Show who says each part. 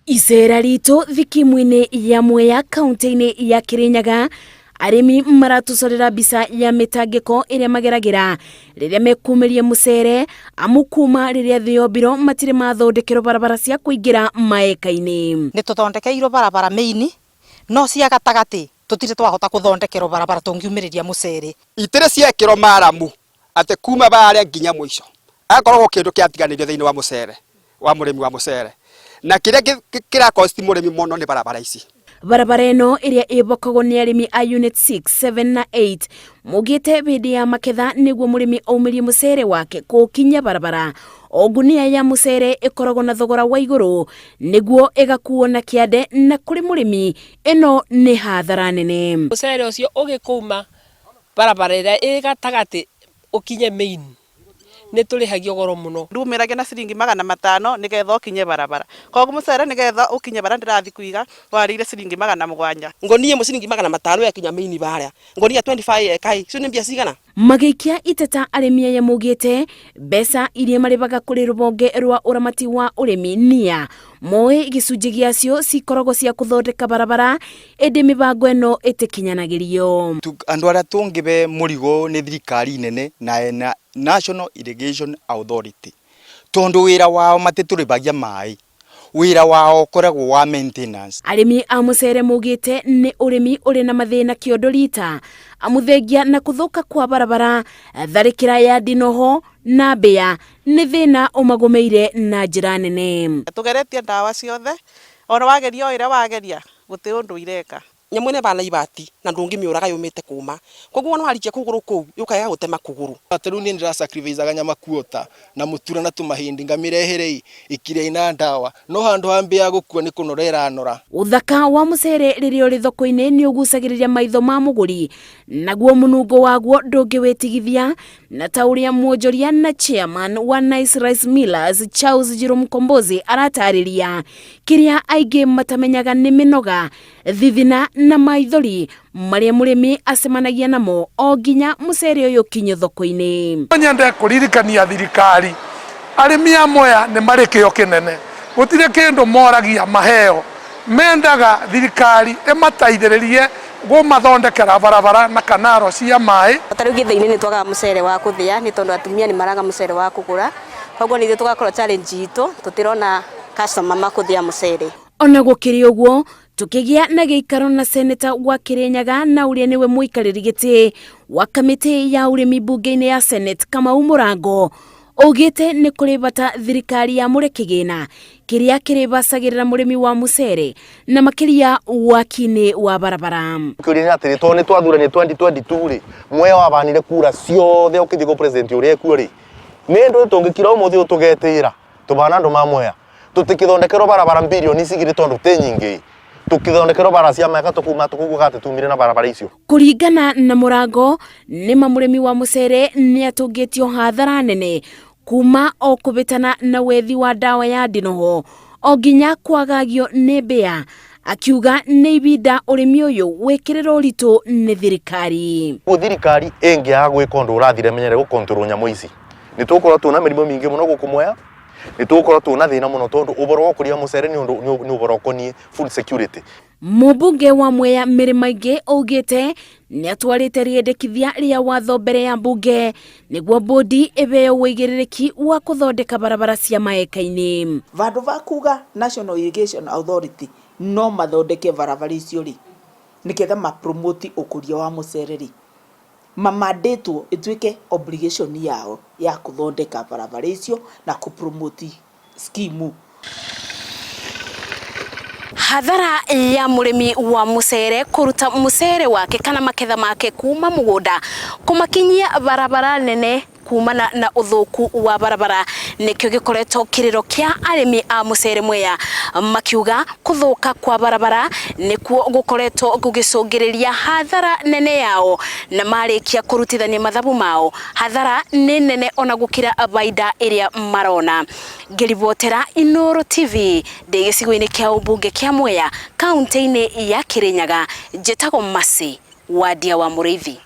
Speaker 1: Icera ritũ thikimu-inĩ ya Mwea kaunti-inĩ ya Kirinyaga, arĩmi maratũcorera mbica ya mĩtangĩko ĩrĩa mageragĩra rĩrĩa mekumĩria mũcere, amu kuma rĩrĩa thĩ yombirwo matirĩ mathondekerwo barabara cia kũingĩra maeka-inĩ.
Speaker 2: Nĩ tũthondekeirwo barabara mĩini no cia gatagatĩ tũtirĩ twahota kũthondekerwo barabara tũngiumĩrĩria mũcere.
Speaker 3: Itĩrĩ ciekĩrwo maramu atĩ kuma barĩa nginya mũico akoragwo kĩndũ kĩatiganĩrio thĩinĩ wa mũcere wa mũrĩmi wa mũcere, na kĩrĩa kĩra cost mũrĩmi mũno nĩ barabara ici.
Speaker 1: Barabara ĩno ĩrĩa ĩbokagwo nĩ arĩmi a unit 6, 7 na 8 maugĩte hĩndĩ ya maketha nĩguo mũrĩmi aumĩrie mũcere wake kũũkinyia barabara. O ngunia ya mũcere ĩkoragwo na thogora wa igũrũ nĩguo ĩgakuo na kĩande, na kũrĩ mũrĩmi ĩno nĩ hathara nene.
Speaker 4: Mũcere ũcio ũgĩkũma barabara ĩrĩa ĩ gatagatĩ ũkinye main nĩ tũrĩhagio goro mũno.
Speaker 5: Ndumĩragia na ciringi 500 nĩgetha ũkinye barabara, koguo mũcere nĩgetha ũkinye barĩa ndĩrathiĩ kũiga warĩire ciringi 700.
Speaker 6: Ngonia ĩmwe ciringi 500 yakinya main barĩa, ngonia 25 eka ĩ, icio nĩ mbia cigana?
Speaker 1: Magĩikia iteta arĩmi aya maugĩte mbeca iria marĩhaga kũrĩ rũhonge rwa ũramati wa ũrĩmi NIA moĩ gĩcunjĩ gĩacio cikoragwo cia kũthondeka barabara, ĩndĩ mĩbango ĩno ĩtĩkinyanagĩrio.
Speaker 7: Andũ arĩa tũngĩbe mũrigo nĩ thirikari nene na National Irrigation Authority, tondũ wĩra wao matitũrĩhagia maĩ, wĩra wao ũkoragwo wa maintenance.
Speaker 1: Arĩmi a mũcere maugĩte nĩ ũrĩmi ũrĩ na mathĩna kĩondo rita, amu thengia na kũthũka kwa barabara, tharĩkĩra ya ndinoho na mbĩa nĩ thĩna ũmagũmĩire na njĩra nene.
Speaker 5: Tũgeretie ndawa ciothe, ona wageria o ĩrĩa wageria gũtirĩ ũndũ ireka.
Speaker 6: Nyamũ ĩno ĩbana ibati na ndũngĩmĩũraga yũmĩte kũma, koguo wona warikia kũgũrũ kũu yũkaga ĩgagũtema kũgũrũ.
Speaker 8: Ta rĩu niĩ ndĩra sacrifice nyama kuota na mũtura na tũmahĩndĩ ngamĩrehere ĩkĩrĩa ina ndawa, no handũ ha mbĩa gũkua nĩ kũnora ĩranora.
Speaker 1: Ũthaka wa mũcere rĩrĩa ũrĩ thoko-inĩ nĩ ũgucagĩrĩria maitho ma mũgũri, naguo mũnungo waguo ndũngĩwĩtigithia, na ta ũrĩa mwonjoria na chairman wa Nice Rice Millers Charles Njirũ Mkombozi aratarĩria, kĩrĩa aingĩ matamenyaga nĩ mĩnoga, thithina na maithori marĩa mũrĩmi acemanagia namo o nginya mũcere ũyũ ũkinye thoko-inĩ.
Speaker 9: Nyende kũririkania thirikari arĩmi a Mwea nĩ marĩ kĩo kĩnene, gũtirĩ kĩndũ moragia maheo, mendaga thirikari ĩmateithĩrĩrie gũmathondekera barabara na kanaro cia maĩ.
Speaker 10: Ta rĩu gĩthĩi-inĩ nĩ twagaga mũcere wa kũthĩa nĩ tondũ atumia nĩ maraga mũcere wa kũgũra, koguo nĩ ithuĩ tũgakorwo challenge itũ tũtirona customer makũthĩa mũcere.
Speaker 1: Ona gũkĩrĩ ũguo, tũkĩgĩa na gĩikaro na seneta wa Kirinyaga na ũrĩa nĩwe mũikarĩri gĩtĩ wa kamĩtĩ ya ũrĩmi mbunge-inĩ ya Senate Kamau Mũrango, augĩte nĩ kũrĩ bata thirikari yamũre kĩgĩna kĩrĩa kĩrĩbacagĩrĩra mũrĩmi wa mũcere na makĩria waki-inĩ wa barabara.
Speaker 11: Kĩũria nĩ atĩrĩ, tondũ nĩ twathuranire 2022 rĩ, Mwea wabanire kura ciothe ũkĩthiĩ kũ president ũrĩa ekuo rĩ, nĩ ndũĩ tũngĩkira ũmũthĩ ũyũ tũgetĩĩra tũbana andũ ma Mwea tũtikĩthondekerwo barabara bilioni cigĩrĩ tondũ tĩ nyingĩ, tũkĩthondekerwo bara cia meka tũkuma tũkugaga atĩ tumire na barabara icio.
Speaker 1: Kũringana na Mũrango, nĩma mũrĩmi wa mũcere nĩ atũngĩtio hathara nene kuma o kũbĩtana na wethi wa ndawa ya ndinoho o nginya kwagagio nĩ mbĩa, akiuga nĩ ibinda ũrĩmi ũyũ wĩkĩrĩrwo ũritũ nĩ thirikari.
Speaker 11: Ũguo thirikari ĩngĩaga gwĩka ũndũ ũrathire menyere gũ control nyamũ ici, nĩ tũgũkorwo twĩna mĩrimũ mĩingĩ mũno gũkũ Mwea, nĩ tũgũkorwo twĩna thĩna mũno tondũ ũhoro wa ũkũria wa mũcere nĩ ũndũ nĩ ũhoro ũkoniĩ food security.
Speaker 1: Mũmbunge wa Mwea Mary Maingĩ augĩte nĩ atwarĩte rĩendekithia rĩa watho mbere ya mbunge nĩguo bodi ĩheo ũigĩrĩrĩki wa kũthondeka barabara cia maeka-inĩ.
Speaker 12: Vandũ va kuga National Irrigation Authority no mathondeke barabara icio rĩ, nĩgetha ma promote ũkũria wa mũcere rĩ, mamandĩtwo ĩtuĩke obligation yao ya kũthondeka barabara icio na kũ promote scheme.
Speaker 1: Hathara ya mũrĩmi wa mũcere kũruta mũcere wake kana maketha make kuma mũgũnda kũmakinyia barabara nene kumana na ũthũku wa barabara nĩkĩo gĩkoretwo kĩrĩro kĩa arĩmi a mũcere Mwea, makiuga kũthũka kwa barabara nĩkuo gũkoretwo gũgĩcũngĩrĩria hathara nene yao, na marĩkia kũrutithania mathabu mao hathara nĩ nene ona gũkĩra baida ĩrĩa marona. Ngĩribotera Inooro TV ndĩ gĩcigo-inĩ kĩa ũmbunge kĩa Mwea kaunti-inĩ ya Kirinyaga, njĩtagwo Mercy Wandia wa Mũrĩithi.